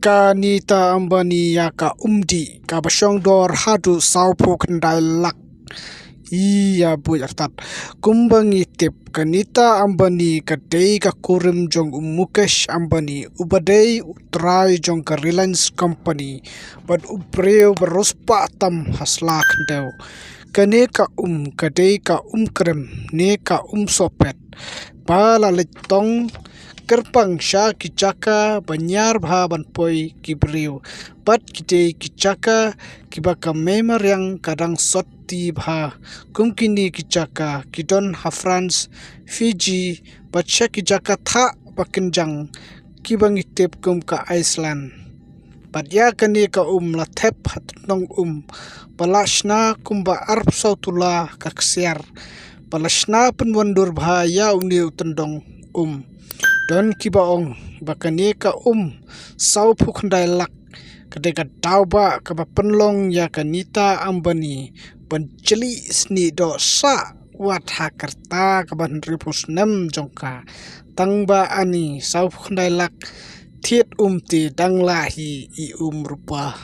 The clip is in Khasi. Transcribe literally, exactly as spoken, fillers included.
ka Nita Ambani ïa ka um dih kaba shong dor haduh sawphew khyndai lak. Ïa buit artat. Kumba ngi tip, ka Nita Ambani ka dei ka kurim jong u Mukesh Ambani, uba dei u trai jong ka Reliance Company bad u briew ba riewspah tam ha sla khyndew. Kane ka um ka dei ka um krem ne ka um sohpet ba la leit tong kyrpang sha ki jaka ba ñiar bha ban poi ki briew, bad ki dei ki jaka kiba ka mei mariang ka dang sotti bha. Kum kine ki jaka ki don ha France, Fiji, bad sha ki jaka thah ba kynjang kiba ngi tip kum ka Iceland. Bad ïa kane ka um la thep ha tyndong um ba la shna kumba arphew saw tula ka ksiar ba la shna pynwandur bha ïa une u tyndong um. Don kiba ong ba kane ka um sawphew khyndai lak ka dei ka daw ba kaba pynlong ïa ka Nita Ambani ban jlih snieh doh sah wat ha ka rta kaba hynriewphew snem jong ka. Tang ba ani sawphew khyndai lak thied um te dang lah hi i um rupa.